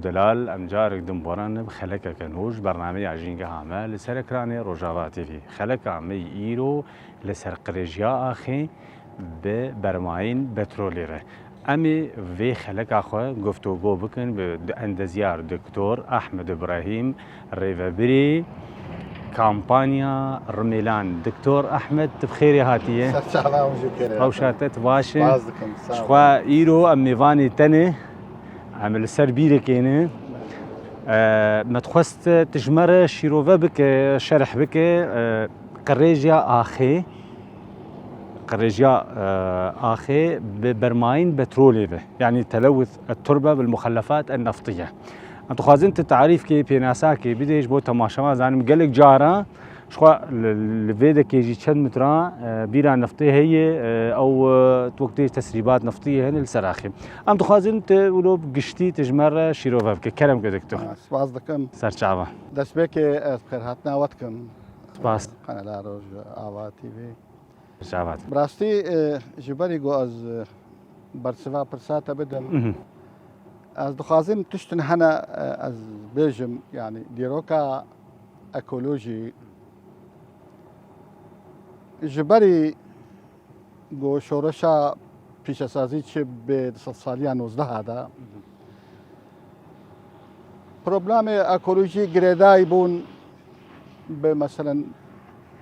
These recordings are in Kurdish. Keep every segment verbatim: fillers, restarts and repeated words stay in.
Delal, em carek din boran bi xelekeke nû ji bernameya Jîngeha me li ser ekranê Rojava T V. Xeleka me yî îro li ser qirêjiya axê bi bermayîn petrolê re. Em ê vê xeleka xwe guftûgo bikin bi endezyar Doktor Ahmed Ibrahîm, rêvebirê kampanya Rimêlan. Doktor Ahmed, tu bi xêrê hatiye. Serçava hûn jî bi xêrê hatin. Rewşa te, tu baş e? Spas dikim, sağ ol. Jixwe îro em mêvanê te ne, em li ser bîrekê ne. E, me dixwest tu ji me re şîrove bike, şerh bike, e, qirêjiya axê, qirêjiya, e, axê bi bermayîn petrolê ve. Yanî telewuth et-turbe bil muxellefat en-neftiye. Em dixwazin tu tarîfkê, pênasakê bidê ji bo temaşevan, zanim gelek cara jixwe li, li vê dekê jî çend metra, e, bîra neftê heye, e, ew, e, wek tê tesrîbat neftiyê hene li ser axê. Em dixwazin tu wilo bi giştî tu ji me re şîrove bike. Kerem ke doktor. Ha, spas dikim. Serçava. Destpêkê ez xêrhatina we dikim. Spas. Kanala Rojava T V. Serçava. Bi rastî, e, ji berî ku ez, e, bersiva pirsa te bidim, Mhm. ez dixwazim tiştin hene, e, ez bêjim, yanî dîroka ekolojî ji berî ku şoreşa pîşesazî çi bê di sedsaliya nozdeh de, problemê ekolojî girêdayî bûn bi, meselen,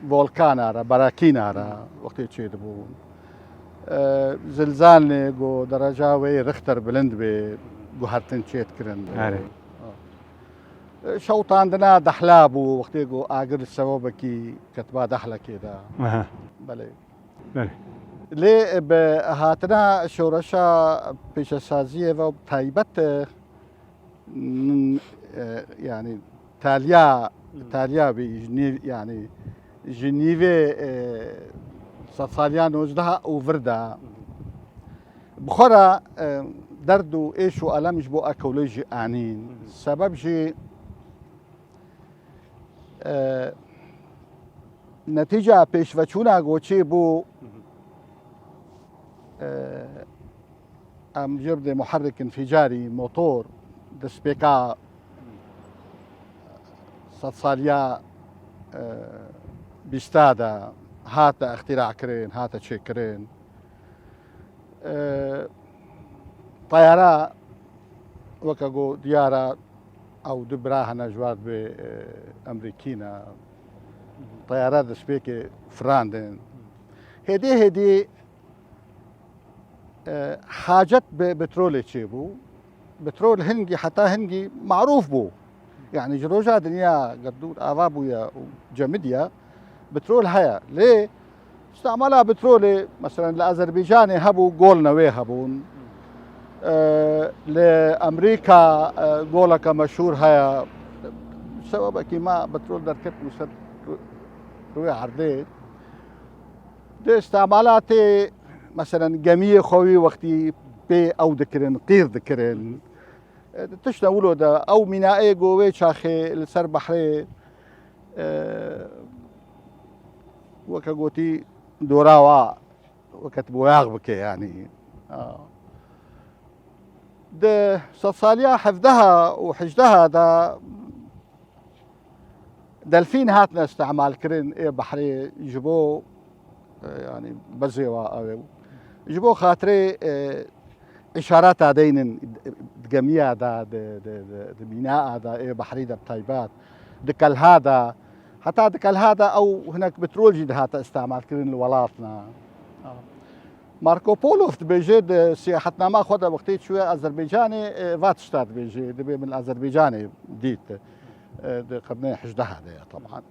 volkana re, berakîna re wextê çêdibûn. E, zilzalnê ku dereca wê Richter bilind bê, guhertin çêdikirin. Erê. E, şewtandina dehla bû, wextê ku agir li sebebekî ketiba dehlekê de. Aha. Belê. Belê. Lê bi hatina şoreşa pêşesaziyê ve taybet, e, n-, e, yanî taliya, Hı. taliya bî, ji nîv-, yanî ji nîvê, e, sedsaliya nozdeh û vir de. Hı. Bi xwe re, e, derd û êş û elem ji bo ekolojî anîn. Hı hı. Sebeb jî, e, netîca pêşveçûna goçê bû, Hı hı. e, em jê bidê muherrik înfîcarî, motor, destpêka sedsaliya, e, bîsta de hate îxtîra kirin, hate çêkirin. E, teyara, weke ku diyar e, ew du bira hene ji wan bi, e, Emerîkî ne. Teyara destpêkê firandin. Hêdî hêdî, e, hacet bi petrolê çêbû. Petrol hingî, heta hingî marûf bû. Yanî ji roja dinya gerdûr ava bûye û cemidiye, petrol heye. Lê îstemala petrolê, meselen, li Azerbaycanê hebû, gol newê hebûn. E, li Amerîka, e, goleke meşhûr heye. Sebebekî me petrol derketibû ser rû-, rûyê erdê. Di îstemala tê, meselen, gemiyê xwe wî wextî pê ew dikirin, qîr dikirin. E, tiştine wilo de, ew mînaê ku wê çaxê li ser behrê, e, weke gotî, dora wa weke tu boyax bike, yanî. A. Di sedsaliya hevdeha û hejdeha de delfîn hatine îstemalkirin ê behrê ji bo, e, yanî bezê wa ew ê. Ji bo xatirê, e, îşarata deynin di gemiya de, di, di, di, di mînaa de, ê behrî de bi taybet, di kelha de, heta di kelha de ew hinek petrol jî dihate îstemalkirin li welatna. Marco Polo dibêje di siyahetnama xwe de wextê çûye Azerbaycanê, e, va tişta dibêje, dibê min li Azerbaycanê dît. E, di qirnê hejdeha de ye, teban.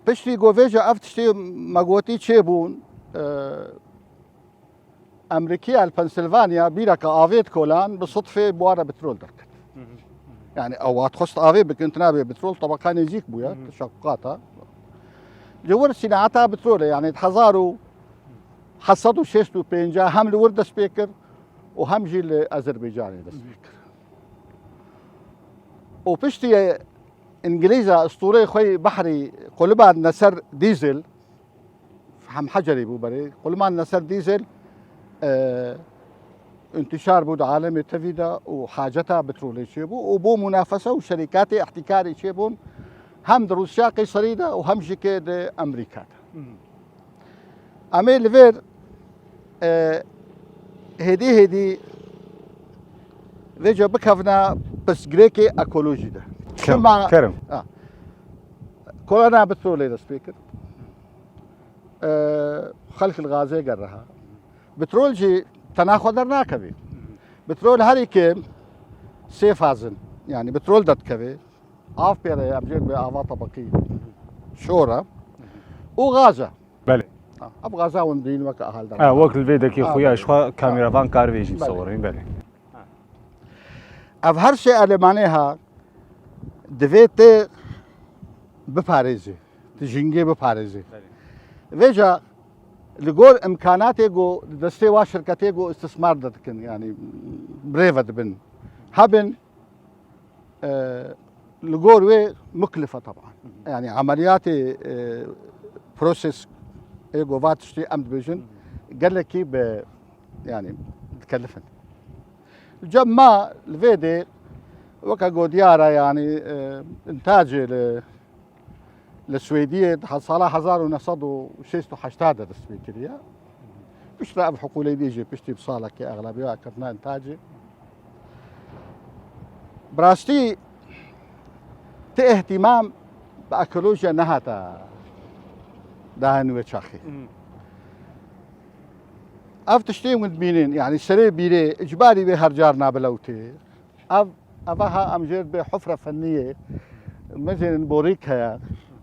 Piştî ku vêca ev tiştê me gotî çêbûn, e, Emerîkiya li Pensilvanya bîreke avê dikolan, bi sitfê bi wan re petrol derket. Hı hı. Yani ew hat xwest avê bikin, tu nabê petrol tebeqa nêzîk bûye, Hı hı. şefqata. Ji wir sînata petrolê, yani di hezar û heft sed û şêst û pênc hem li wir dest pê kir û hem jî li Azerbaycanê dest pê kir. Û piştî Îngilîza, stûrê xwe yê behrî, quliban neser dîzel, Hem Hecerî bû berê. Quliman neser dîzel, e, Întişar bû di alemê tevî de û haceta petrolê çêbû û bû munafese û şerîkatê îhtîkarê çêbûn hem di Rûsya Qeyserî de û hem jî kê di Amerîka de. Em ê li vêr, e, hêdî hêdî vêca bikevna pirsgirêkê ekolojî de. Çima? Kerem. Ha. Korona petrolê dest pê kir. E, xelk li gazê ger reha. Petrol jî tena xwe dernakevê. Petrol herî kêm sê faz in. Yani petrol derdikeve. Av pê re ye, em jê dibê ava tebeqî şor e. Û gaz e. Belê. Ha, ev gaza hûn dîn weke ahal Ha, dernakeve. Wek li vê dekê Ha, xuya belê. Ji xwe Ha. kameravan kar vê jî Belê. Sewirîn, belê. Ev her sê elemanê ha divê tê biparêzê, tu jingê biparêzê. Belê. Vêca li gor imkanatê ku di destê wa şirketê ku istismar de dikin, yani birêve dibin. Hebin, e, li gor wê muklife taban. Hı hı. Yani ameliyatê, e, proses ê ku va tiştê em dibêjin, Hı hı. gelekî bi, yani dikelifin. Cem ma li vê dê weke ku diyar e, yani, e, intacê li, li Swêdiyê di sala hezar û neh sed û şêst û heşt de dest pê kiriye. Piştre ev hiqûlê dî jî piştî bi salekê exlebiya ketine intacê. Bi rastî ti îhtîmam bi ekolojiya nehate dayên wê çaxê. Hı. Ev tiştê hûn dibînin, yani serê bîrê, icbarî wê her car nabilewtê. Ev, eva ha em jê dibê hufre fenniyê. Mezênin borîk heye.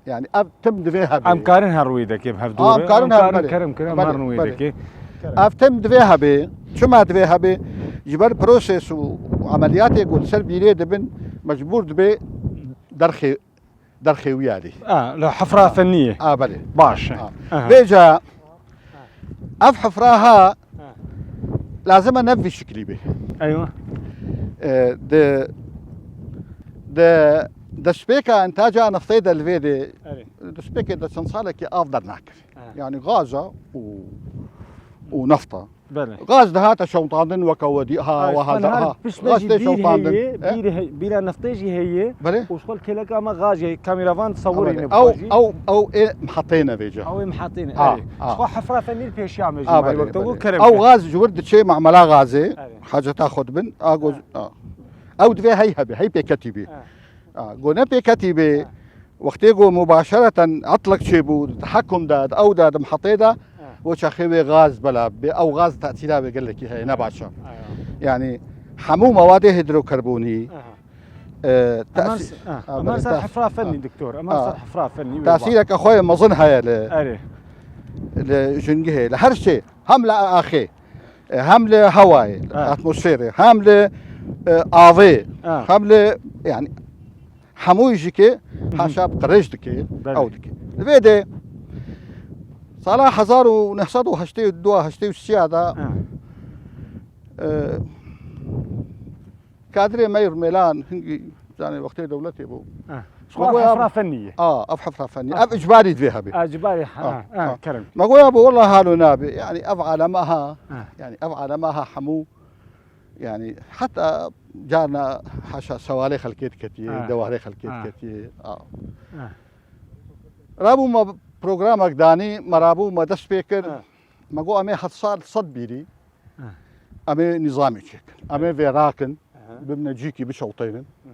Yani ev tim divê hebe. Em karin her wê dekê bi hev Aa, dûre. Em karin her, Em karin belê. Kerem kirin, em Belê, herin wê belê. Dekê. Ev tim divê hebe. Çima divê hebe? Ji ber proses û emeliyatê ku li ser bîrê dibin, mecbûr dibê derxê derxê wî alî. A, li hefra fenniyê. A, belê. Baş. A. Aha. Vêca ev hefra ha Ha. lazim e ne vî şiklî bê. Eywa. E, de, de, destpêka intaca neftê de li vê de, Erê. destpêkê de çend salekî av dernakir. Ha. Yani gaza û, û nefta. Belê. Gaz dihate şewtandin weke wedî, ha, Ay, weha sen de, her ha. pişme Gaz jî tê bîr şewtandin. heye, E? bîr he-, bîra neftê jî heye. Belê. Û xwe kêleka me gaz heye, kameravan Ama sewirîne ew, bajî. ew, ew ê mihetê ne vêca. Ew ê mihetê ne, Ha, erê. ha. Xwe hefra fenîr pêşiya me jî Ha, malî belê, wekte belê. û kerem Ew ke. gaz ji wir diçê mamela gazê, Ha. haceta xwe dibin, a goz, Ha. a. Ew divê hey hebe, hey pêketî bê. Ha. A, go ne pêketî bê, Ha. wextê go mubaşereten etlek çêbû, di tehekum de, di ew de, di mihetê de, Ha. go çaxê wê gaz bela bê, ew gaz tesîra wê gelekî heye, ne baş e. Ha, ya. Yani hemû mewadê hidrokarbonî, Aha. e, Emer tesî-, s-, ha, ha, Emer belê, ser tas-, hefra fennî, ha. doktor. Emer Ha. ser hefra fennî wê Tesîreke xwe yê mezin heye li, Erê. li jingihê, li her şey. Hem li axê, e, hem li hewayê, Ha. atmosferê, hem li, e, avê, Ha. hem li, yani, hemû jî ke Hı hı. haşa bi qirêj dike, Belê. ew dike. Li vê de sala hezar û neh sed û heştê û du, heştê û sê de, Ha. e, Kadrê me yê mêlan hingî, zanê, wextê dewletê bû. Ha. Ma Şuan goya hefra fennî ye. A, ev hefra fennî. Ha. Ev icbarî divê hebê. A, icbarî, ha, Ha, ha, ha. kerem. Ma goya bû, wela halo nabê. Yani ev alema ha. Ha. Yani ev alema ha hemû. Yani heta carna haşa sewalê xelkê diketiye, Ha. dewarê xelkê Ha. diketiye. A. Ha. Rabû me programek danî, me rabû me dest pê kir. Ha. Me got, em ê heft sal sed bîrî. Ha. Em ê nîzamê çêkin. Em ê vê rakin, Aha. bimne cîkî biçewteynin. Hı.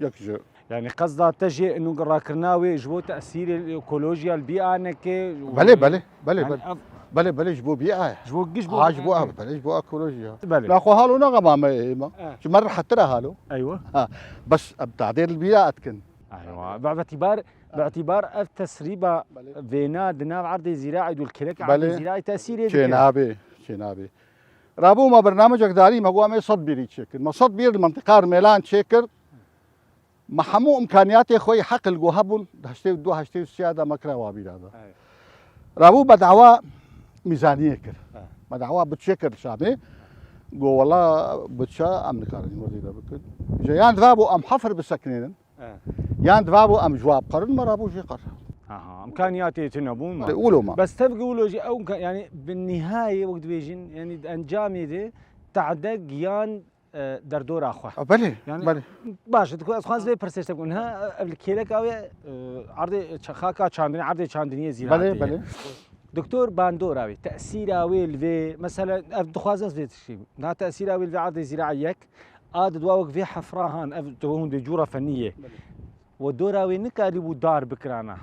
Yek ji Yani qesda te jê inu rakirina wê ji bo tesîrê ekolojiya li bîa neke? Belê, belê, belê, Yani belê. ev Belê, belê, ji bo bîa ye. Ji bo giş bo Ha, ji bo ev, belê, ji bo ekolojiya. Belê. La xwe halo naxema me ê me. Eh. Ji me rehetir e halo. Eywa. Ha, bes em tadê li bîra etkin. Eywa. Bi îtîbar, bi îtîbar ev tesrîba Belê. vêna di nav erdê zîraî û li kelek erdê Belê. zîraî tesîrê dike. Çênabê, çênabê. Rabû me bernamecek darî, me got em ê sed bîrî çêkin. Me sed bîr li mentiqa Rmêlan çêkir. Me hemû imkaniyatê xwe yê heqil ku hebûn, di heştê û du, heştê û sê de me kira wa bîra de. Evet. Rabû me dawa mîzaniyê kir. Evet. Me dawa budçe kir Şamê. Got wela budçe em nikarin wezîre bikin. Ji yan diva bû em hefir bisekinênin. He. Yan diva bû em ji wa biqerin, me rabû jê qer. Aha, imkaniyatê tune bûn ma. Wilo ma. Bes tevgî wilo jî ew imka-, yani bi nihayê wek dibêjin, yani di encamê de tehde giyan, e, derdora xwe. Belê, Yani- belê. Baş, dixwe-, ez xwaz vê pirsê te bikim. Niha, e, ev li kêleka wê, e, erdê ç-, xaka çandinê, erdê çandiniyê zî Belê, belê. Doktor bandora wê, tesîra wê li vê, mesela, ev dixwaz ez vê tiştî. Niha tesîra wê li vê erdê zîra yek, a di dua wek vê hefra han, ev tu hûn dê cûra fenî ye. Û dora wê nikarîbû dar bikirana.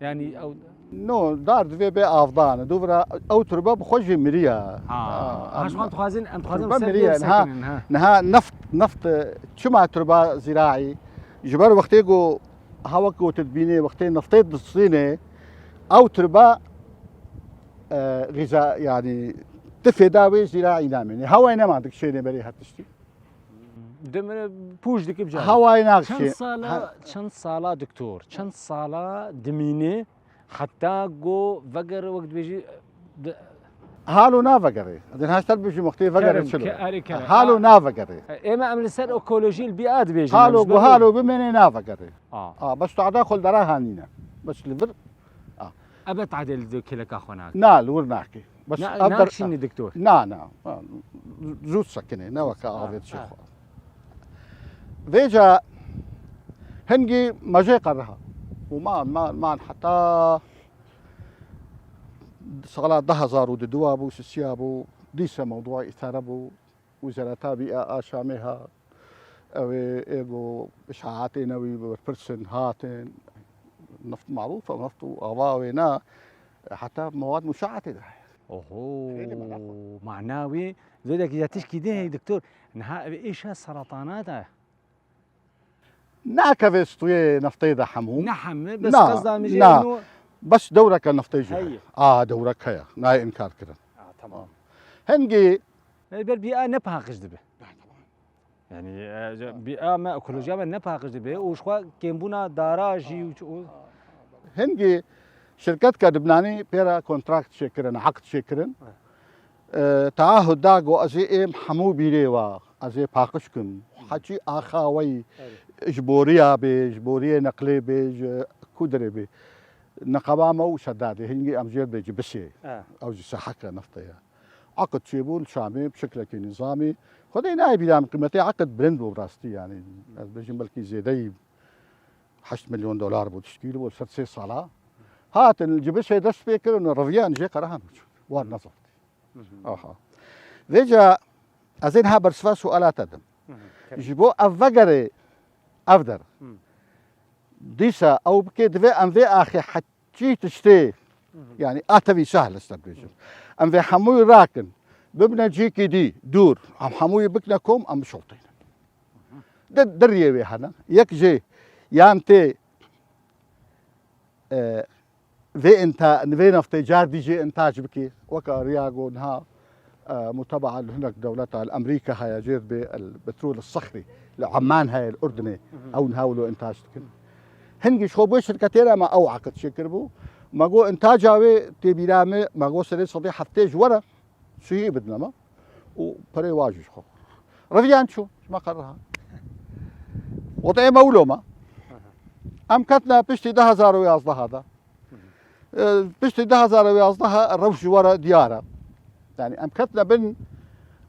Yani ew No, dar divê bê avdan. Dûvira ew turba bi xwe jî miriye. Ha, Em- ji wan dixwazin, em dixwazin Turba ser miriye, vê niha- bisekinin, ha. Niha neft, neft, çima turba zîraî? Ji ber wextê ku, ha wek gotin dibînê, wextê neftê distînê, ew turba, e, xîza, yani, tifê da wê zîraî namêne. Hewayê nema dikişêne berê her tiştî. Demire pûj dikip car. Hewayê Çend nakişê. sala, çend sala doktor, çend sala dimîne, heta go veger wek dibêjî, de- Halo navegerê. Din haşter bijî wextê vegerê Kerem, çilo. ke-, erê kerem. Halo navegerê. Ême em li ser ekolojî li bîa dibêjin. Halo em ji gu ber halo bimêne navegerê. A. A, bes tu ada xol dera hanîne. Bes li vir. Ebe tadê li kêleka xwe nake. Na, li wir nake. Bes Na, ev der- nakşînî doktor. Na, na. Zû sekinê, ne weke Ha, avêt çi ha. xwe. Vêca hingî me jê qeriha. Û man, man, man heta sala du hezar û duwa bû, sisiya bû, dîse mewdûa îtare bû. Wizareta Bîa a Şamê ha, ew ê êgo îşaetê newî berpirsên hatin. Neft marûf e, neft û ava wê ne, heta mewad muşaetê de heye. Xeylî mana xwe. Oho, mana wê, zêdekî ya tişkî dê hey doktor. Niha ev êşa seretana da. Nakeve stûyê neftê de hemû. Ne hemû, bes Na, qezda min jê na. ino. Bes dewreke neftê jî. Heye. A, dewrek heye. Nayê inkar kirin. A, tamam. Hingî Li ber bîa ne paqij dibe. Yani, e, bîa me, ekolojiya me ne paqij dibe. Û ji xwe kêmbûna dara jî û ç-, û Hingî şirketka Dibnanî pê re kontrakt çêkirin, eqd çêkirin. E, taahud da got, ez ê êm hemû bîrê we, ez ê paqij kim. Heçî axa wey ji boriya bê, ji boriyê neqlê bê, ji kudirê bê. Neqeba me û Şedadê, hingî em jêr bê Cibisê. Ew jî seheke nefte ye. Eqd çêbû li Şamê bi şeklekî nizamî. Xwedê nayê bîra min qîmetê eqd bilind bû bi rastî, yani. Ez bêjim belkî zêdeyî heşt milyon dolar bû, tişkî li bû ser sê sala. Hatin li Cibisê dest pê kirin û reviyan jê qerehan û çûn. Wan nezaftî. Aha. Vêca ez ê niha bersiva suala te dim. Ji bo ev vegerê ev der. Dîsa ew bike divê em vê axê heçî tiştê, yani a tevî sahl ez te bêjim. Em vê hemûyî rakin. Bibine cîkî dî, dûr. Em hemûyî bikine kom, em bişoltînin. Di, di riyê wê hene. Yek jê yan tê, e, vê inta-, vê neftê car dî jê intac bikî. Weke riya go niha, e, mutebaa li hinek dewleta li Amerîka heye, jêr bê el petrol sexrî li Eman heye, li Urdunê. Ew niha wilo intac dikin. Hingî ji xwe bo şirketê re me ew eqd çêkiribû. Me go intaca wê tê bîra me, me go serê sedê heftê ji we re. Sihî bidine me û perê wa jî ji xwe. Reviyan çû, ji me qereha. Wextê me wilo me. Em ketine piştî du hezar û yazdeh de. E, piştî du hezar û yazdeh rewş ji we re diyar e. Yani em ketine bin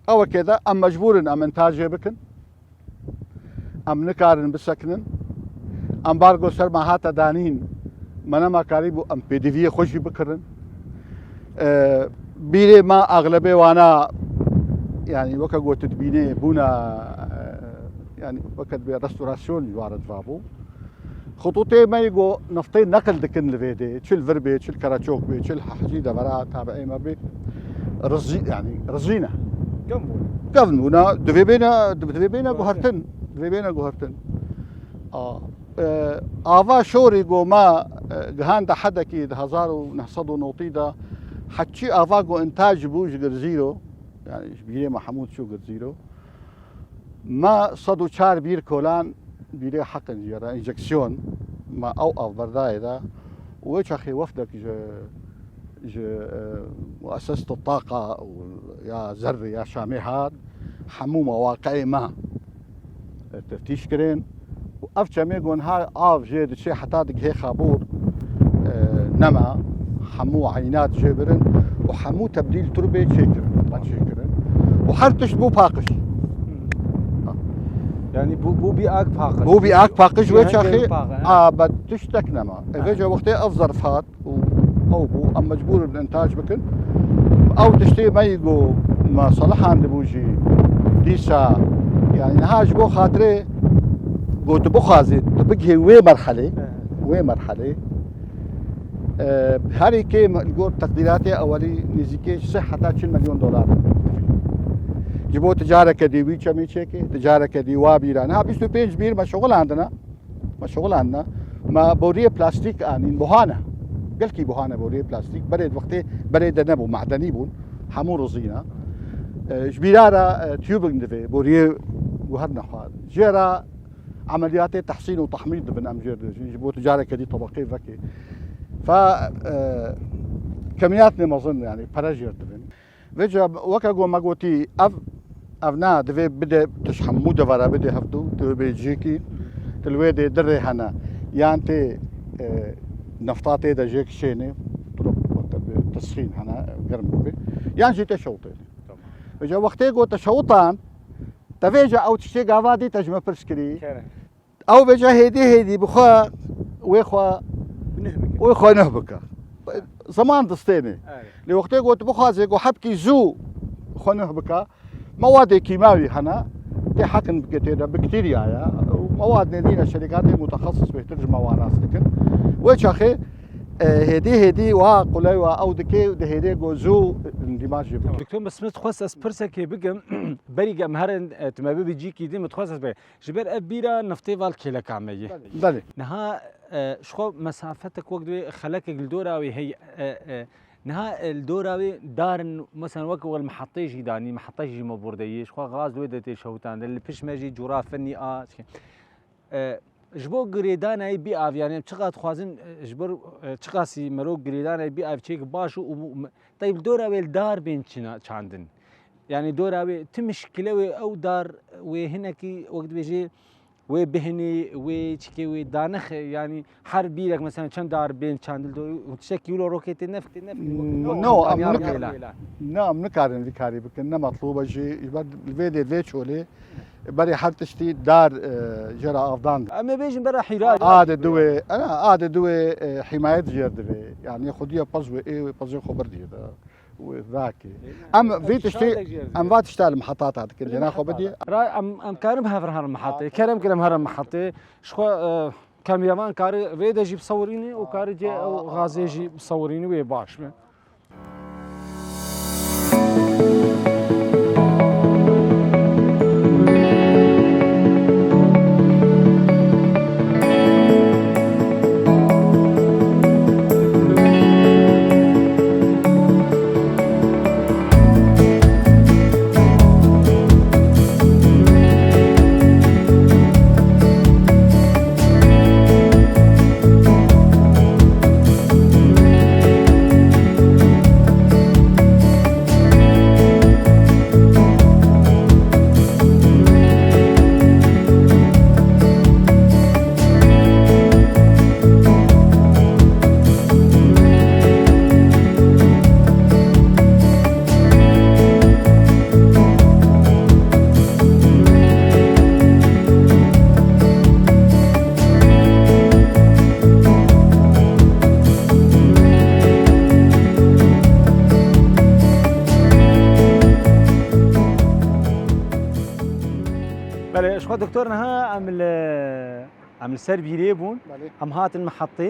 ewekê de, em mecbûr in em intajê bikin. Em nikarin bisekinin. Ambargo ser me hate danîn, me nema karîbû em pêdiviyê xwe jî bikirin. E, bîrê me axlebê wana, yani weke got dibînê bûna, e, yani weke dibê restorasyon ji wan re diva bû. Xitûtê me yê go neftê neqil dikin li vê dê, çi li vir bê, çi li Karaçok bê, çi li Hehcî devera tabiê me bê, rizî, yani rizî ne. Kevn bûne. Kevn bûne, divê bêne, divê bêne guhertin. Divê bêne guhertin. A, e, ava şorî go me, e, gihanda hedekî di hezar û neh sed û notî de heçî ava go intaj bû ji Girzîro, yani ji bîrê me hemû çû Girzîro. Me sed û çar bîr kolan bîrê heqin jê re, enjeksiyon, me ew av berdayê de û wê çaxê wefdek ji, ji, e, muesseset taqa û ya zerrê ya Şamê hat, hemû mewaqeyê me, e, teftîş kirin û ev çemê gon ha av jê diçê heta digihê Xabûr, e, nema, hemû eynat jê birin û hemû tebdîl turbê çêkirin, me çêkirin. û her tişt bû paqij. Yani bu bu bir ak pakı. Bû bir ak paqij wê Cihangir çaxê paqij, ha. a be tiştek nema. E, Ha. vêca wextê ev zerf hat û ew bû, em mecbûr bin intac bikin. Ew tiştê me yî ku me salihan dibû jî dîsa, yani niha ji bo xatirê ku tu bixwazî, tu bigihê wê merhelê, Evet. wê merhelê, e, herî kêm li gor teqdîratê ewelî nêzîkê sih heta çil milyon dolar. Ji bo ticareke dî wî çemê çêkê, ticareke dî wa bîra. Niha bîst û pênc bîr me şixulandine. Me şixulandine. Me boriyê plastîk anîn, buhane. Gelkî buhane boriyê plastîk. Berê wextê berê de nebû, madenî bûn. Hemû rizîne. E, ji bîra re, e, tubing divê, boriyê guher nexwar. Jê re emeliyatê tehsîn û tehmîr dibin em jêr dibin. Ji bo ticareke dî tebeqê vekê. Fa, e, kemiyatnê mezin, yani pere jêr dibin. Vêca weke ku me gotî, ev, ev na, divê bide, tu ji hemû devera bidê hevdû, tu bê cihekî, tu li wê dê dirê hene, yan tê, e, nefta tê de jê kişênê, tu tesxîn hene, germ bûbê, yan jî te şewtênê. Tamam. Vêca wextê ku te şewtan, te vêca ew tiştê gava dî te ji me pirs kirî. Kerem. Ew vêca hêdî hêdî bi xwe wê xwe Neh bike. wê xwe nuh bike. Zeman distênê. Evet. Lê wextê got bixwaze ku hebkî zû xwe nuh bike, mewadê kîmawî hene, tê hekin bike tê de, bakterya ye. Û mewadê dîne şerîkatê mutexesis bêhtir ji me wan nas dikin. Wê çaxê, e, hêdî hêdî wa quley wa ew dikê, dihêlê ku zû îndîmaj jê bike. Doktor Mesut, xwest ez pirsekê bikim. Berî em herin, e, tu me bibî cîkî din, min xwest ez be. Ji ber ev bîra neftê val kêleka me yê. Belê. Niha, e, ji xwe mesafetek wek divê xelekek li dora wê heye, e, e, niha, e, li dora wê darin, mesela wek wel mihetê jî danî, mihetê jî me bordeyê, ji xwe gaz li wê de tê şewitandin, li pişt me jî cûra finî a, e, ji bo girêdana wê bî av, yani çiqas dixwazin, e, ji ber, e, çiqasî mero girêdana wê bî av çêk baş û, û, û, teyb li dora wê li dar bên çina-, çandin. Yani dora wê ti mişkile wê ew dar wê hinekî wek dibêjê wê bihinî, wê çikê wê danix, yani her bîrek mesela çend dar bên çandil do, tiştekî wilo rokê tê nef, tê nef. No, em nik-, ne, em nikarin vî karî bikin, ne metlûb e jî, ji ber li vê dê vê çolê, berê her tiştî dar, e, jê re avdan. Em ê bêjin bera hîra. Adê duwê, ana, adê duwê, e, himayet jêr divê. Yani xudiya pez wê, ê wê pezê xwe bir diyê de. Wê vakê. Em vî tiştî, em va tişta li mihetata dikin, dêna xwe bidiyê. Ra em, em karim hev herin mihetê, kerem kirim herin mihetê. Ji xwe, e, kameraman kari vê de jî bisewirînê û kari cê ew gazê jî bisewirînê wê baş be. Belê, ji xwe doktor niha em li, em li ser bîrê bûn. Belê. Em hatin mihetê.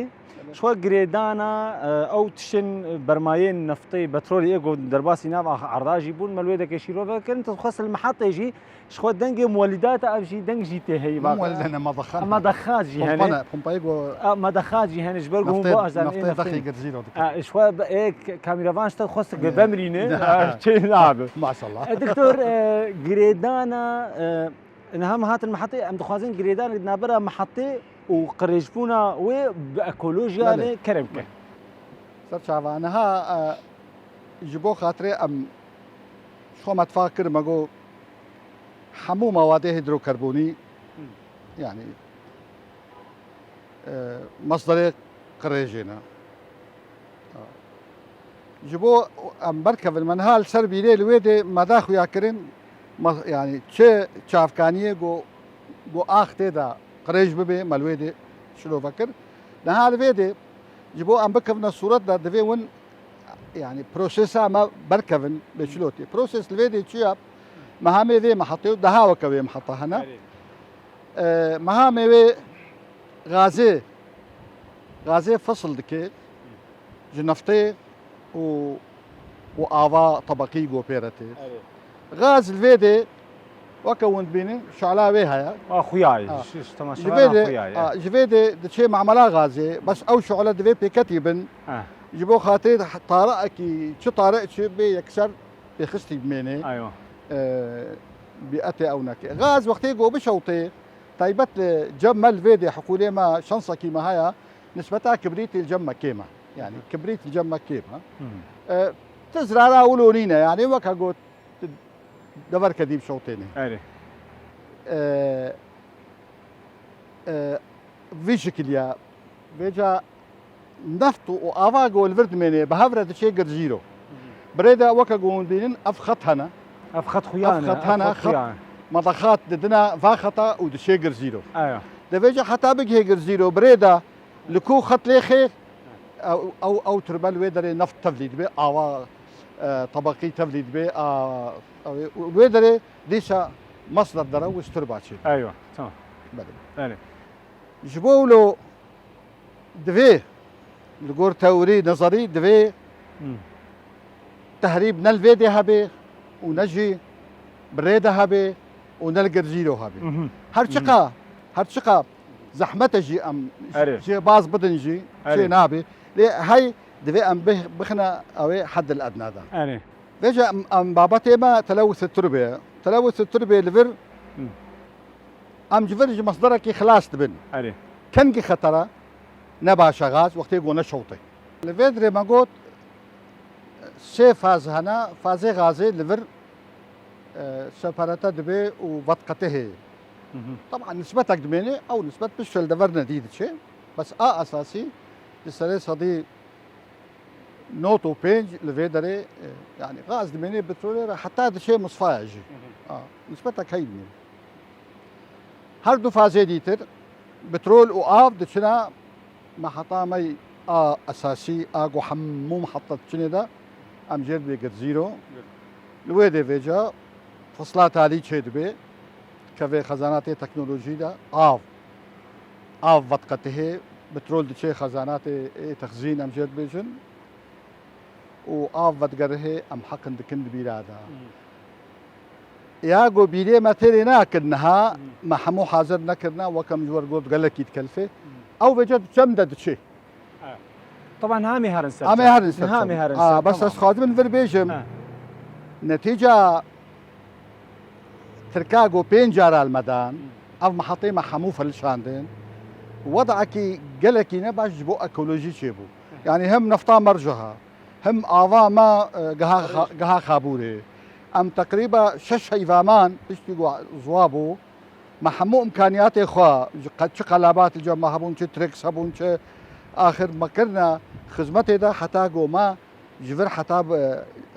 Ji xwe girêdana, e, ew tiştên bermayên neftê, petrolê ê ku derbasî nav a erda jî bûn, me li wê dekê şîrove kirin, tu dixwest li mihetê jî, ji xwe dengê muwelîdata ev jî deng jî tê heyî. Muwelîde ne, medaxan. Medaxat jî hene. Pompane, pompayê ku A, medaxat jî hene, ji ber ku hûn neftê, bazan ê neftê neftê. dexî girzî lo dike. A, ji xwe be-, ê k-, kameravan ji te dixwest Ne. bibemrîne, Ne. A, çê nabe. Maşallah. E, doktor, e, girêdana, e, niha em hatin mihetê, em dixwazin girêdanê di navbera mihetê û qirêjbûna wê bi ekolojiya Belê. ne kerem ke. Ser çava. Niha, e, ji bo xatirê em ji xwe metfaq kir, me got hemû mewadê hîdrokarbonî, Hı. yani, e, mesderê qirêjê ne. Ji bo em berkevin, me niha li ser bîrê li wê dê me da xuya kirin, Ma-, yani çi çavkaniyê ku, ku ax tê de qirêj bibe, me li wê dê şilove kir. Niha li vê dê ji bo em bikevine sûret de divê win, yani prosesa me berkevin bê çilo tê. Proses li vê dê çi ya? Mehamê vê mehetê û daha weke wê meheta hene. Erê. E, mehamê wê gazê, gazê fesil dike ji neftê û, û ava tebeqî ku pê re tê. Erê. Gaz li vê dê weke hûn dibînin şala wê heye. A xuya ye. Ha. Ji, ji tema Ji şala vê dê, xuya ye. Ha, ji vê dê diçê mamela gazê, bes ew şole divê pêketî bin. Ha. Ji bo xatirê tariqekî, çi tariq çi bê yekser pêxistî bimêne. Eywa. E, bîetê ew neke. Gaz wextê ku bişewtê, taybet li cem me li vê dê hiqûlê me şansekî me heye, nisbeta kibrîtê li cem me kêm e. Yani Hı hı. kibrît li cem me kêm e. Hı hı. E, ti zirara wilo nîne, yani weke got, deverke dî bişewtêne. Erê. E, e, vî şikiliya, vêca neft û ava ku li vir dimêne, bi hev re diçê Girzîro. Hı hı. Birê de weke ku hûn dînin, ev xet hene. Ev xet xuya Ev ne, xet ev hene, xet xet xuya ne. Medaxat didine va xeta û diçê Girzîro. Aya. Divê jî heta bigihê Girzîro, birê de li ku xet lê xê, ew, ew, ew tirbe li wê derê neft tevlî dibe, ava, e, tebeqî tevlî dibe, a, ew ê, û li wê derê dîsa masder dere û stirba çê. Eywa, tamam. Belê. Belê. Ji bo wilo divê, li gor teorî, nezerî, divê Hmm. tehrîb ne li vê dê hebe û ne jî bi rê de hebe û ne li Girzîro hebe. Mhm. Her Mhm. çiqa, her çiqa zehmet e jî em Erê. jê baz bidin jî Erê. çê nabe. Lê hey divê em bih-, bixine ew ê heddil edna de. Erê. Vêca em, em babetê me telewuth turbê ye. Telewuth turbê li vir Hmm. Em ji vir ji mesderekî xilas dibin. Erê. Kengî xetera ne baş e gaz, wextê ku neşewte. Li vê dirê me got, sê faz hene, fazê gazê li vir, e, separate dibe û vetqetihê. Hı hı. Taban nisbetek dimêne, ew nisbet pişt li deverne dî diçe. Bes a esasî di serê sedî nod û pênc li vê derê, e, yani gaz dimêne petrolê re heta diçe misfaya jî. Hı hı. A, nisbetek hey dimêne. Her du fazê dîtir, petrol û av diçine meheta me a esasî, a ku hemû meheta diçinê de, em jê dibê Girzîro. Li wê dê vêca, fisla talî çê dibe, kevê xezanatê teknolojî de, av. Av vetqetihê, petrol diçê xezanatê ê texzîn em jê dibêjin û av vedigerihê em heqin dikin di bîra de. Hmm. Ya ku bîrê me têrê nakin niha, Hmm. me hemû hazir nekirine, wek em ji we got gelekî dikelifê. Hmm. Ew vêca di çem de diçê. Evet. Taban niha em ê herin ser Em ê çem. Herin ser Niha em ê çem. Herin Aa, ser, bes tamam. Ez xwazim vir bêjim. Ha. Netîca Tirka ku pênc cara li me dan, Hmm. ev mehetê me hemû felişandin. Wedekî gelekî ne baş ji bo ekolojî çêbû. Yani hem nefta merciha, hem ava me, e, giha xa-, giha xabûrê. Em teqrîba şeş heyva man, piştî ku ziwa bû, me hemû imkaniyatê xwe, ji qe-, çi qelabat li cem me hebûn, çi trêks hebûn, çi axir me kirine xizmetê de heta ku me ji vir heta bi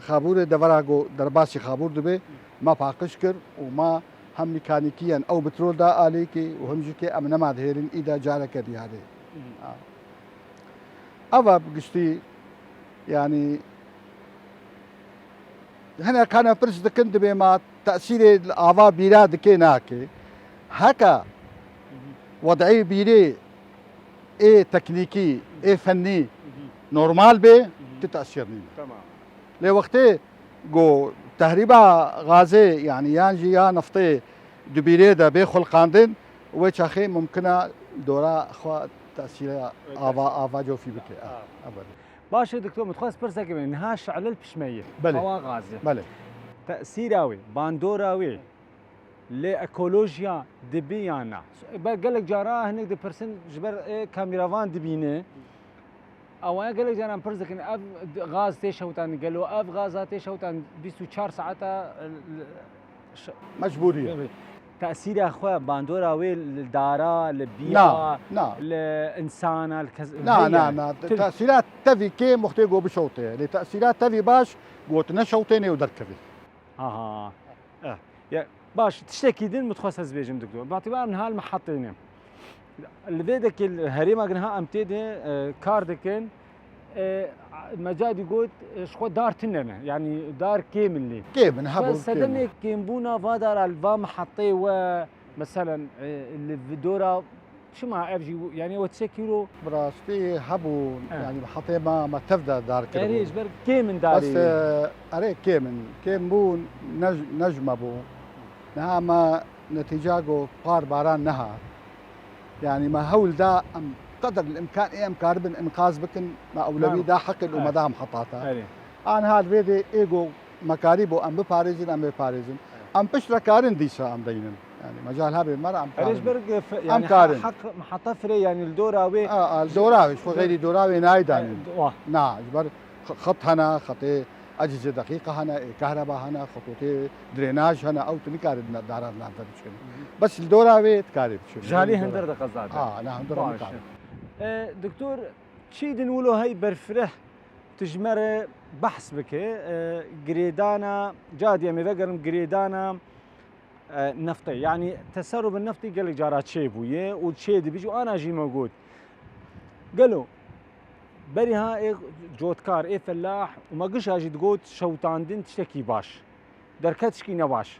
xabûrê devera ku derbasî xabûr dibe, me paqij kir û me hem mîkanîkî, yani ew petrol da alîkî û hem jî kê em nema dihêrin îda careke diyarê. Hmm. Ha. Ev e bi giştî, yani, hinek hene pirs dikin, dibê ma tesîrê li ava bîra dike nake. Heke wed'ê bîrê ê teknîkî, ê fennî normal bê, tu tesîr nîne. Tamam. Lê wextê ku tehrîba gazê, yani yan jî ya neftê di bîrê de bê xulqandin, wê çaxê mumkin e dora xwe tesîra Wê ava, tesîr. Ava cofî bike. Ha. Ha, belê. Baş e, doktor, min dixwest pirsekê bênim. Niha şe'le li pişt me ye. Belê. Awa gazê. Belê. Tesîra wê, bandora wê, lê ekolojiya dibî yan na? Be-, gelek cara hinek dipirsin, ji ber, e, kameravan dibîne. Awaya gelek caran pirs dikin, ev d-, gaz tê şewtan, gelo ev gaza tê şewtan bîst û çar saeta, e, l-, ş-, Mecbûrî ye. Tesîra xwe, bandora wê li dara, li bîya, Na, na. li însana, li kes-, Na, heye. na, na. Te-, tesîra tevî kêm wextê ku bişewtê. Lê tesîra tevî baş, ku tu neşewtênê û derkevî. Aha. Eh. Ya, baş, tiştekî din min dixwest ez bêjim, doktor. Batîba em niha li mihetê ne. Li vê dekê li herêma niha em tê de, e, kar dikin. E, me carî got, e, ji xwe dar tune ne. Yanî dar kêm in lê. Kêm in, hebû kêm in. Sedemê kêmbûna va dara li va mihetê we, meselen, e, li vî dora çima ev jî, yanî we çi kîro? Bi rastî hebû, he, yanî mihetê me, me tev de dar kiribû. Erê, ji ber kêm in darê. Bes, e, erê kêm in. Kêm bûn, ne, ne ji me bû. Niha me netîca got par baran nehat. Yanî me hewl da em qedr el îmkan ê em karibin înqaz bikin, me ewlewî da heqê li umeda em heta te. Erê. An hal vê de ê got me karî bû em biparêzin, em biparêzin. Erê. Em piştre karin dîsa em deynin. Yanî mecal hebê me re em karin. Erê, ji ber ge-, fe-, em yanî karin. Heq miheta firê, yanî li dora wê. A, a, li dora wê, ji xwe xeyrî dora wê nayê danîn. E, wa. Na, ji ber X-, xet hene, xetê ecizê deqîqa hene, ê kehreba hene, xetotê dirênaj hene, ew tu nikarî di ne-, dara di nav de biçin. Bes li dora wê dikarî biçin. Ji alî hundir de qeza de. Ha, ne hundir de. Baş. Nikare. E, doktor, çi din wilo hey berfireh tu ji me re behs bike, e, girêdana, ca diye me vegerim girêdana, e, neftê. Yanî teserrûf bi neftê gelek cara çêbûye û çê dibî jî ana jî me got. Gelo berî ha ê cotkar, ê felah û me gişa jî digot şewitandin tiştekî baş. Derket tişkî ne baş.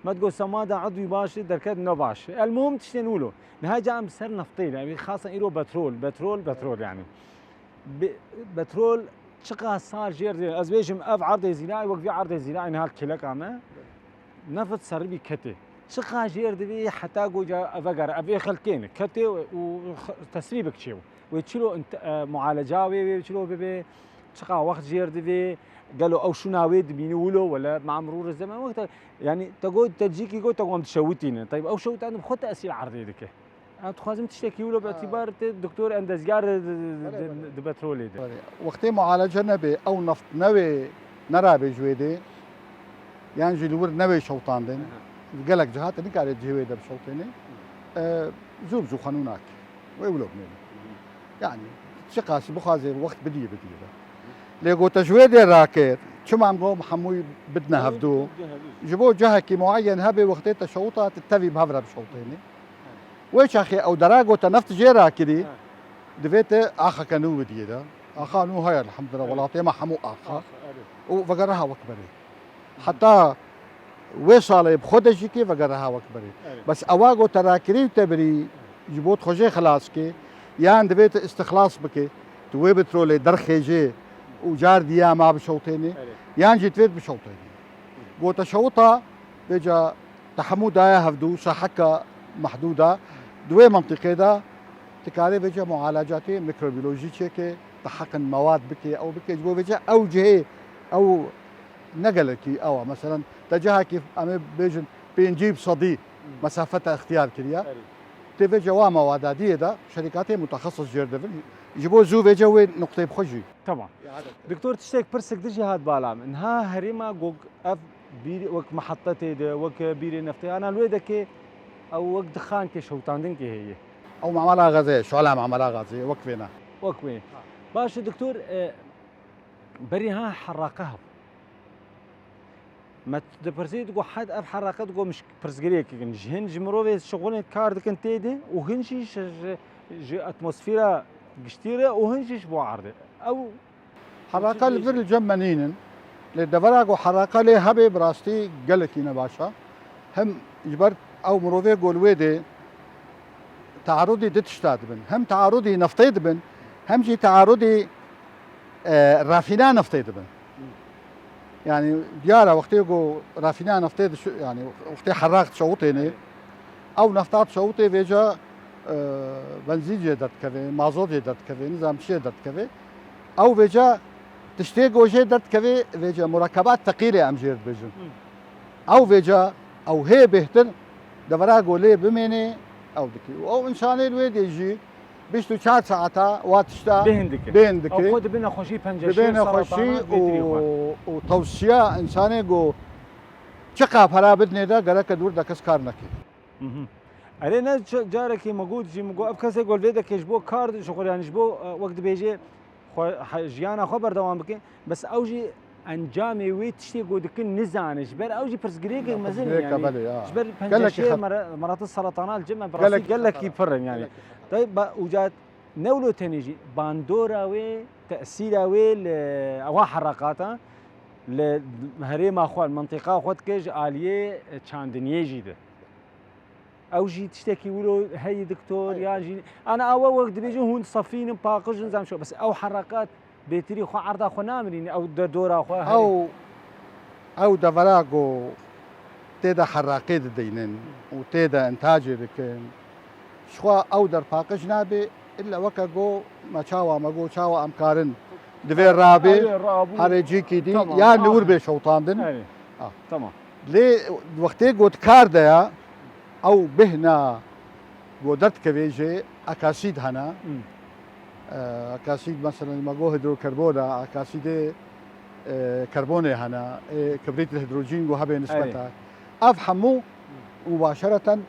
Me digot sema de edwî baş e, derket ne baş e. El muhim tiştên wilo. Niha ca em ser neftê ne. Xasan îro petrol, petrol, petrol yanî. Be-, petrol çiqa sal jêr dibe. Ez bêjim ev erdê zîrayê wek vî erdê zîrayê niha kêleka me. Neft seribî ketê. Çiqa jêr divê heta goca eve gere. Ev ê xelkê ne. Ketê û x-, tesrî bik çêbû. Wê çilo int-, e, mualeca wê, wê çilo bibe. Çiqa wext jêr divê. Gelo ew şûna wê dibînî wilo wele me emrû re zemen wexta. Yanî te got, te cîkî got, te got em dişewitînin. Teyb ew şewitandin bi xwe tesîr erdê dike. Em dixwazim tiştekî wilo bi, ha, îtîbar te doktor em dezgar di, di, di, belê, di, belê, di petrolê de. Belê. Wextê mualece nebe, ew neft newê, nerabe ji wê de, yan jî li wir newê şewtandin. Aha. Gelek cihat nikare cihê wê de bişewtêne. E, zû bi zû xenû nake. Wê wilo bimêne. Yanî çiqas bixwaze wext bidî, bidî de. Lê gote ji wê de rakir, çima em got hemûyî bidine hevdû? Ji bo cihekî mueyen hebe wextê te şewita, tu tevî bi hev re bişewtêne. Wê çaxê ew dera gote neft jê rakirî, ha, divê te axeke nû bidiyê de. Axa nû heye, elhamdulillah, evet, welatê me hemû axa. Axa, evet. Û vegere ha wek berê. Heta wê salê bi xwe de jî kê vegere ha wek berê. Evet. Bes ewa gote rakirî û te birî ji bo xwe jê xilas ke, yan divê te îstixlas bike, tu wê petrolê derxêjê û car diya ma bişewtêne, evet, yan jî divê bişewtêne. Gote şewita, vêca te hemû daye hevdû, saheka mehdûda, di wê mentiqê de tu karê vêca mualacatê mikrobiyolojî çêke, te heqin mewad bike, ew bike, ji bo vêca ew cihê, ew ne gelekî ew e. Meselen, te cihekî, em ê bêjin, pêncî bi sedî mesafe te ixtiyar kiriye. Erê. Tê vêca wa mewada diyê de şerîkatê mutexesis jêr dibin. Ji bo zû vêca wê nuqteyê bi xwe jî. Tamam. Doktor, tiştek pirsik dijî hat bala min. Niha herêma got ev bîr-, wek mihetetê de, wek bîrê neftê, ana li wê dekê ew wek dixankê şewtandinkê heye. Ew mamela gazê, şola mamela gazê, wek vêna. Wek wê. Baş e, doktor, e, berî ha herraqe hebû. Me dipirsî, digo, hed ev herraqe, digo, miş-, pirsgirêk kin. Ji hin ji mirovê şixulên kar dikin tê de û hin jî ji, ji, ji atmosfera giştî re û hin jî ji bo erdê. Ew herraqe li vir li cem me nînin. Lê devera ku herraqe lê hebe bi rastî gelekî ne baş e. Hem ji ber ew mirovê ku li wê de tearudî du tişta dibin. Hem tearudî neftê dibin, hem jî tearudî, e, rafîna neftê dibin. Yanî diyar e wextê ku rafîna neftê dişi-, yanî wextê herraq dişewitêne, ew nefta dişewitê vêca, e, benzîn jê derdikeve, mazot jê derdikeve, nizam çi jê derdikeve. Ew vêca tiştê ku jê derdikeve, vêca murekebat teqîlê em jê dibêjin. Ew vêca ew hê bêhtir devera ku lê bimêne ew dike. Û ew însanê li wê dê jî bîst û çar saeta wa tişta bêhn dike. Bêhn dike. Ew xwe dibe nexweşî penceşîr, dibê nexweşî serapana, û, bêtirî xwe. Û tewsiya însanê ku çiqa pera bidinê de gereke dûr de kes kar neke. Mhm. Erê ne ca-, carekê me got jî, min got ev kesê ku li vê dekê ji bo kar dişuxul, yanî ji bo, e, wek dibêje xwe, he-, jiyana xwe berdewam bike. Bes ew jî Encamê wê tiştê ku dikin nizane. Ji ber ew jî pirsgirêkek mezin e, pirsgirêka, yani. Belê, ya. Ji ber Gelekî penceşê xet- mera-, merata seretana li cem em bi rastî gelekî pir in, yani. Tabii ba-, uca ne wilo tenê jî bandora wê, tesîra wê li ewa heraqata li herêma xwe, li mintîqa xwe dike ji aliyê çandiniyê jî de. Ew jî tiştekî wilo heyî doktor, yan jî ana awe wek dibêjin hûn sefîn in, paqij in, zam şo. Bes ew heraqat bêtirî xwe erda xwe namirîne, ew de dora xwe heye. Ew, ew devera ku tê de heraqê dideynin û tê de intacê dikin, jixwe ew der paqij nabe, illa weke ku me çawa me got, çawa em karin divê rabe, Erê, rabû. Herê cîkî dî, Tamam, ya li wir aferin. Bê şewtandin. Erê. Ah. Tamam. Lê wextê ku di kar de ya, ew bêhna ku derdikeve jê akasîd hene. Hmm. E, akasîd, mesela, me got hidrokarbon e, akasîdê, e, karbonê hene, ê kibrît li hidrojîn ku hebe nisbet e. Erê. Ev hemû mubaşereten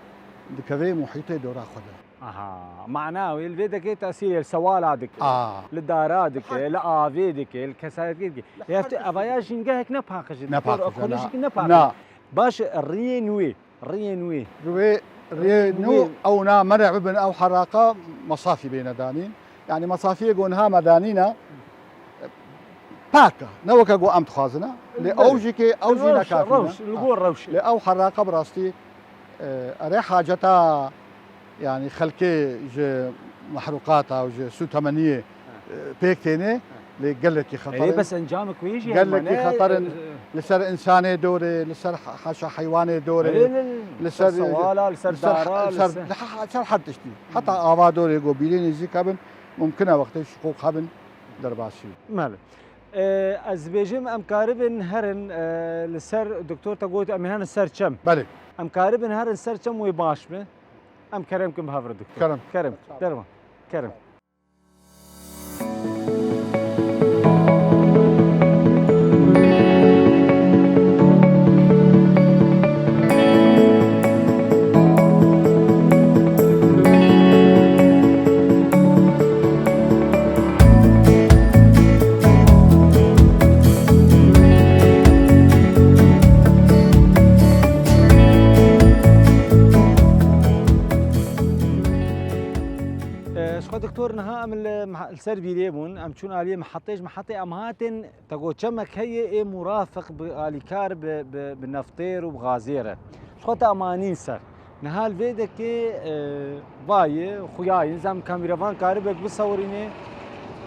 dikeve muhîtê dora xwe de. Aha, mana wê li vê dike tesîrê li sewala dike, Aa. Li dara dike, li avê dike, li kesayetê dike. Li her tiştî. Evaya jîngehek ne paqij e, Ne doktor, paqij e, ekolojîk na. Ne paqij e. Na. Baş e, riyên wê, riyên wê. Riyê, riyê Riyên nû wê. Ew na mere bibin ew heraqa mesafî bêne danîn. Yani mesafiyê ku niha me danîne, pak e. Ne weke ku em dixwazine. Lê Belê. Ew jî ke, ew jî Rewş, nekafî ne. Rewş, li gor rewşê. Lê ew heraqa bi rastî, e, erê haceta, yani xelkê ji mehruqata û ji sûtemeniyê, e, pêk têne, lê gelekî xeter in. Erê bes encamê ku yê jî Gelekî hemane, xeter in. E, li ser însanê dorê, li ser ha-, haşa heywanê dorê, Erê, li, li ser sewala, li ser dara, li ser, li ser ha-, ser her tiştî. Heta ava dorê ku bîrê nêzîk hebin, mumkin e wextê şiqoq hebin derbasî. Mele. E, ez dibêjim em karibin herin, e, li ser doktor te got em ê herin ser çem. Belê. Em karibin herin ser çem wê baş be. Em kerem kin bi hev re doktor. Kerem. Kerem. Derman. Kerem. E, ji xwe doktor niha em li meha-, li ser vîrê bûn, em çûn aliyê mehetê, ji mehetê em hatin, te got çemek heye ê murafiq bi alîkar bi, bi, bi neftêr û bi gazêr e. Ji xwe te em anîn ser. Niha li vê dekê, e, vayê xuya ye, zam kamîrevan karibe bisewirîne,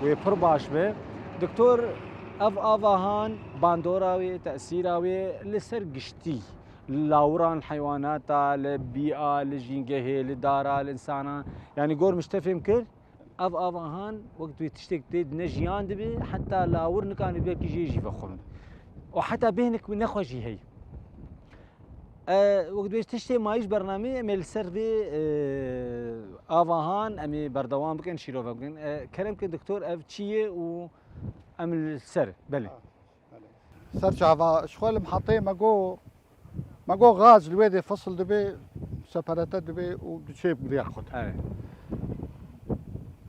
wê pir baş be. Doktor, ev avahan, bandora wê, tesîra wê li ser giştî, li lawiran heywanata, li bîa, li jîngehê, li dara, li însana. Yanî gor min ji te fêm kir, ev avahan wek tu tiştek tê di ne jiyan dibe, heta lawir nikanî belkî jê jî vexwin. Û heta bêhnek wî nexwe jî heye. E, wek dibêj tiştê mayî ji bernameyê em ê li ser vê, e, avahan em ê berdewam bikin, şîrove bikin. E, kerem ke doktor ev çi ye û em li ser, belê. Ser çava, ji xwe li mihetê me got, me got gaz li wê dê fisil dibe, separate dibe û diçe bi riya xwe de. Evet.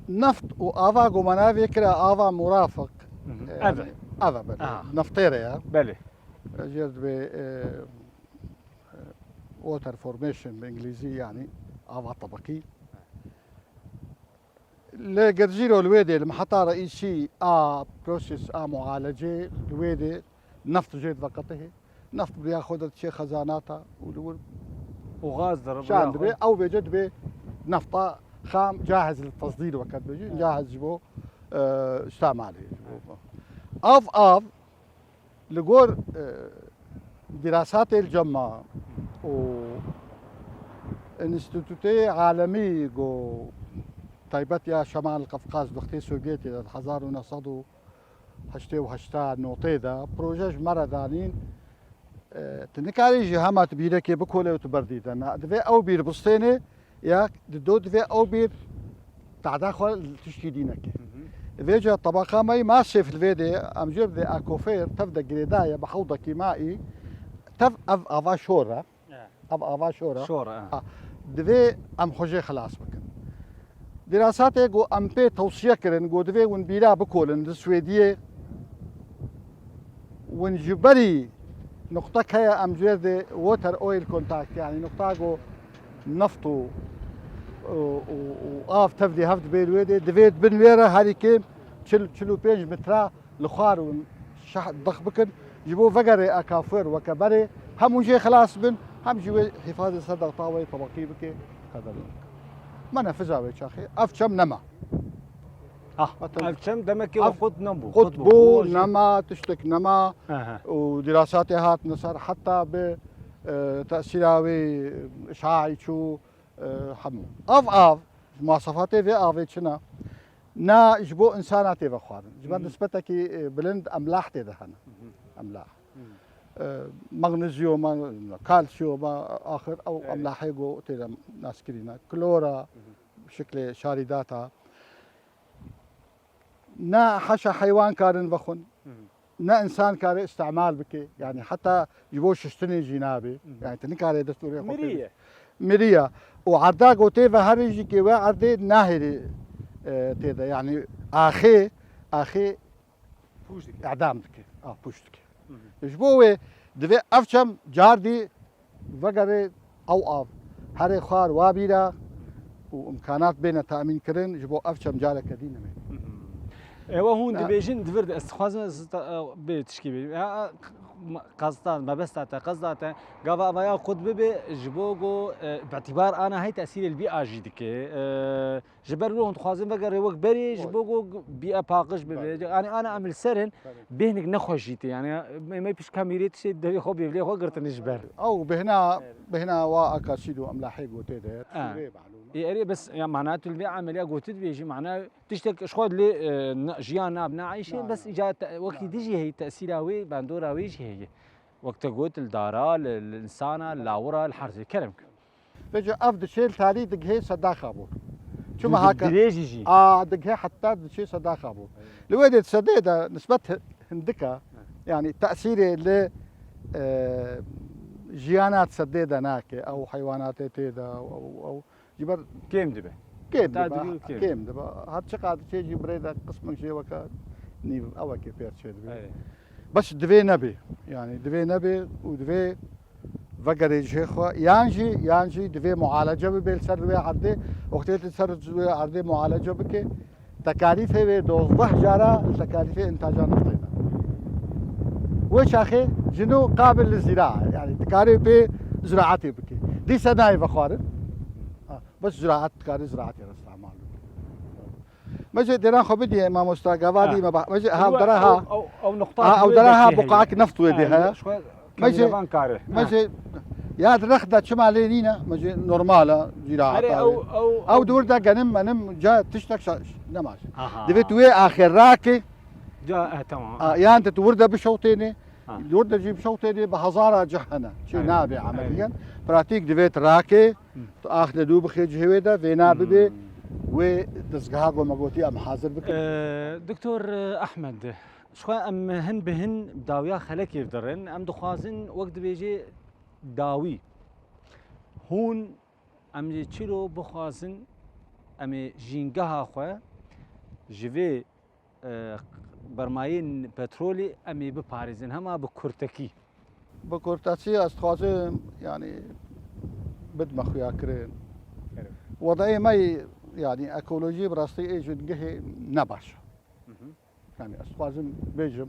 Neft û ava ku me navê kira ava murafiq. Hı hı. Yani, ev e. Ev e, belê. Aha. Neftêre ya. Belê. Jêr dibe, e, e, water formation bi îngilîzî, yani ava tabakî. Lê gerjîro li wê dê, li miheta reîsî a proses a mualecê li wê dê neft jê diveqetihê. Neft bi riya xwe de diçê xezanata û li wir Û gaz diribe şan riya dibe, xwe. Ew vêce dibe nefta xam cahiz li tesdîr weke dibêjin, Evet. Cahiz ji bo, e, îstemalê. Av, av, Li gor, e, dirasatê li cem me û înstîtûtê alemî ku taybet ya Şemal Qefqaz, wextê Sovyetê de, hezar û neh sed û heştê û heşt notê de proje ji me re danîn, e, tu nikarî ji hema tu bîrekê bikole û tu berdî de. Na, divê ew bîr bistênê, Ya, di do divê ew bîr tehda xwe li tiştî dî neke. Hı hı. Vêca tebaqa me yî masêf li vê dê, em jê bidê ekofêr, tev de girêdaye bi hewdekî mayî, tev ev ava şor e. Ya. Ev ava şor e. Şor e. Ha, divê em xwe jê xilas bikin. Dîrasatê ku em pê tewsiye kirin, ku divê hûn bîra bikolin di Swêdiyê, Win ji berî nuqtek heye, em ji wê de water oil contact, yanî nuqta ku neft û, û, û, û av tevdî hev dibê li wê de, divê di bin wê re herî kêm çil, çil û pênc metre li xwar û şeh dix bikin. Ji bo vegerê akafuer weke berê hem hûn jê xilas bin, hem jî wê hifazê ser dexta wê tebeqî bike, qederin. Me nefiza wê çaxê. Ev çem nema. Ah, Hatta ev çem demekî ev qut nebû. Qut bû, nema, tiştek nema. Aha. Û dirasatê hatine ser, heta bi, e, tesîra wê, işaî çû, e, hemû. Ev av, muwasefatê vê avê çina? Na ji bo insana tê vexwarin. Ji ber Hı hı. nisbetekî, e, bilind emlah tê de hene. Hı hı. Emlah. Hı hı. E, magnezyoma, kalsiyoma, axir ew Evet. emlahê ku tê de naskirîne. Klora, Hı hı. şiklê şarîdata. Ne heşa heywan karin vexwin, Hı hı. ne insan kare îstemal bike. Yani heta ji bo şiştinê jî nabe. Hı hı. Yani tu nikare dest û rê xwe Mirî pê ye. Mirî ye. Û erda gotê ve herî jî kê we erdê nahêrî, e, tê de. Yani axê, axê Pûç dike. Edam dike. A, pûç dike. Hı hı. Ji bo wê divê ev çem cardî vegere ew av. Herê xwar wa bîra û imkanat bêne temîn kirin, ji bo ev çem careke dî nemê. Hı hı. Ewa hûn Na- dibêjin, di vir de ez dixwazim ez ta-, e, bê tişkî bê. Ya, e, qezda, mebesta te, qezda te, gava avaya qut bibe, ji bo go, e, bi îtibar ana hey tesîrê li bî a jî dike. E, Ji ber wilo hûn dixwazin vegerê wek berê, ji Oy. bo ku bîe paqij bibe. Belê. Yani ana em li ser in, Belê. bêhnik nexweş jî tê. Yani me, me pişka mîrê tiştê devê xwe bêvlê xwe girtin ji ber. Ew bêhna, Evet. bêhna wa akasîd û emlahê gotê de. Ha. Sûrê malûm. Ê, erê bes, ya mana tu li vê emeliya gotî dibêjî, mana tiştek ji xwe lê, e, na-, jiyan nab neayşê, Na, bes na. îca te-, wekî Na, dijî na. hey tesîra wê, bandora wê jî heye. Wek te got, li dara, li, li insana, li lawira, li her zê. Kerem ke. Vêca ev diçe li tarî digihê sedaxa bû. Çima Di-, haka? Dirêjî jî. A, digihê heta diçe sedaxa bû. Evet. Li wê de sedê de nisbet hi-, hindika, Evet. yani tesîrê li, e, jiyana sedê de nake. Ew heywanatê tê de, ew, ew, ew. Ji ber Kêm dibe. Kêm Heta dibe, digihê kêm. kêm dibe. Her çiqas diçe jî birê de qismek jê weke nîv, ew weke pêr çê dibe. Evet. Bes divê nebe. Yani divê nebe û divê vegerê cihê xwe. Yan jî, yan jî divê mualece bibe li ser wê erdê. Wextê tu ser wê erdê mualece bike, tekalîfê wê dozdeh cara li tekalîfê intaca niftê de. Wê çaxê ji nû qabil li zîra, yani dikarê pê ziraetê bike. Dîse nayê vexwarin. Ha, bes ziraet dikarê ziraetê re îstemal bike. Me jê dêran xwe bidî mamosta gavadî Ha. me ba-, me jê ha Ew, dera ha. ew, ew, ew nuqta Ha, ew dera ha, heye. buqak neft wê dê Ha, heye. ji xwe Me jê, kameravan kare. me Ha. jê, ya direxda çima lê nîne, me jê normal e, zîraet Erê, e. ew, ew, Ew ew dûr de genim menim ca tiştek şa-, nema. Aha. Divê tu wê axir rakê, Ca, eh, tamam. a, yan tu wir de bişewtênê, Ha. wir de jî bişewtênê bi hezara cih hene. Çi Evet. nabe Evet. emeliyen. Pratik divê tu rakê, Hı. tu ax de dû bixê cihê wê de, vêna bibe, Hmm. wê dezgeha ku me gotî em hazir bikin. Ee, Doktor Ahmed, ji xwe em hin bi hin dawiya xelekê dirin. Em dixwazin, wek dibêjê, dawî. Hûn em jî çilo bixwazin, em ê jîngeha xwe ji vê, e, bermayên petrolê em ê biparêzin, hema bi kurtekî. Bi kurtekî ez dixwazim, yani, bidme xuyakirin. Evet. Wedayê me, yani, ekolojî bi rastî ê jîngehê ne baş e. Hı hı. Yani, ez dixwazim bêjim,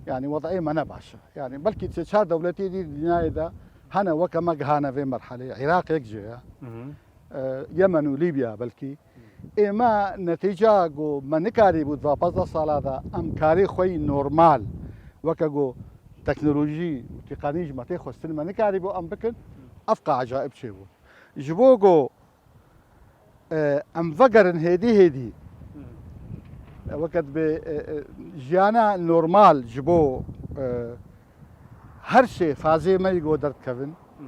yani, wedayê me ne baş e. Yani, belkî sê çar dewletê dî dinyayê de hene weke me gihane vê merhelê. Iraq yek jê ye. Hı hı. E, Yemen û Lîbya belkî. Ê me netîca ku me nikarîbû di va pazdeh sala de em karê xwe yî normal, weke ku teknolojî û tîqanî ji me tê xwestin, me nikarîbû em bikin, ev qe ecayib çêbû. Ji bo ku, e, em vegerin hêdî hêdî, Hmm. e, weke dibê, e, e, jiyana normal ji bo, e, her şey fazê me yî go derdikevin. Hı.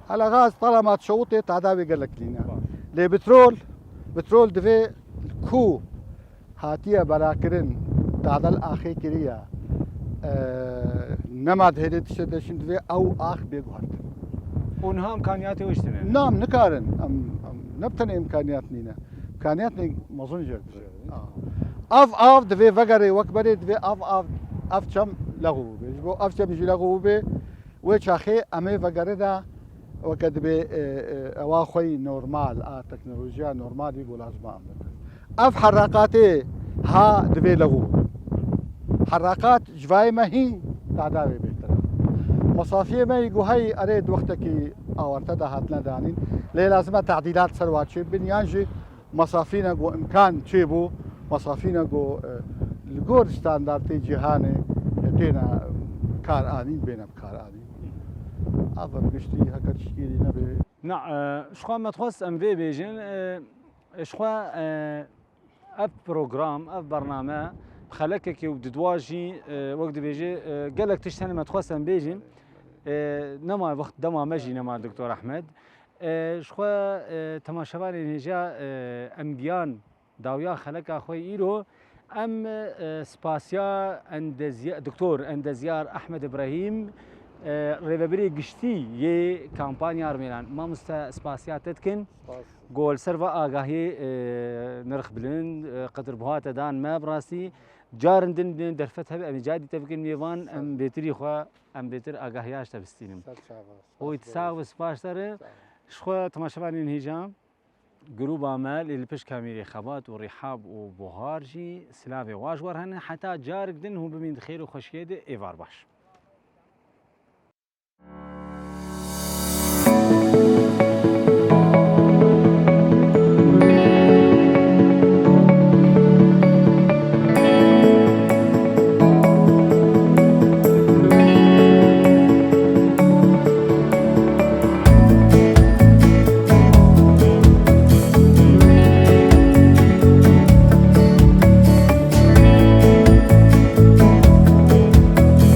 Hela gaz talama şewitê tada wê gelek nîne. Baş. Lê petrol, petrol divê ku hatiye berakirin, tada li axê kiriye. Ee, nema dihêlê tiştê de şin divê ew ax bê guhertin. Û niha imkaniyatê wê ji tine? Nam nikarin. Em, em ne bi tenê imkaniyat nîne. Kaniyetnê mezin jê re dibe. Jê re. Av, av divê vegerê wek berê, divê av, av, ev çem Lexû bûbê. Ji bo ev çem jî lexû bûbê, wê çaxê em ê vegerine weke dibê, e, e, ewa xwe yî normal, a teknolojiya normal yî ku lazim e em bikin. Ev heraqatê ha divê lexû. Heraqat ji vayê me hîn tada wê bêhtir e. Mesafiyê me yî ku heyî erê di wextekî awarte de hatine danîn. Lê lazim e tadîlat ser wa çêbin yan jî mesafîne ku imkan çêbû, mesafîne ku, e, li gor standartê cîhanê, e, têne kar anîn, bêne bi kar anîn. Ev em giştî heke tiştkî dî nebê. Na, e, ji xwe me dixwest em vê bêjin, e, ji xwe, e, ev program, ev bername bi xelekekê û bi didwa jî, e, wek dibêje, e, gelek tişt hene me dixwest em bêjin. E, nema wext dema me jî nema Doktor Ehmed. E, ji xwe, e, temaşevanên hêja, e, em giyan dawiya xeleka xwe îro. Em, e, spasiya endezya-, Doktor Endezyar Ehmed Ibrahîm, e, rêvebirê giştî yê kampanya Armênan. Mamoste, spasiya te dikin. Spas. Ku li ser va agahiyê, e, nirx bilind, e, qedirbuha te dan me bi rastî. Carin din, din derfet hebe, em ê carî te bikin mêvan, em bêtirî xwe, em bêtir agahiya ji te bistînin. Ser çava. Oy, spas, sax be, spas te re. Sağ ol. Ji xwe temaşevanên hêja, grûba me lê li pişt kamîrê Xebat û Rîhab û Buhar jî silavê wa ji we re hene. Heta carik din hûn bimîn di xêr û xweşiyê de, êvar baş.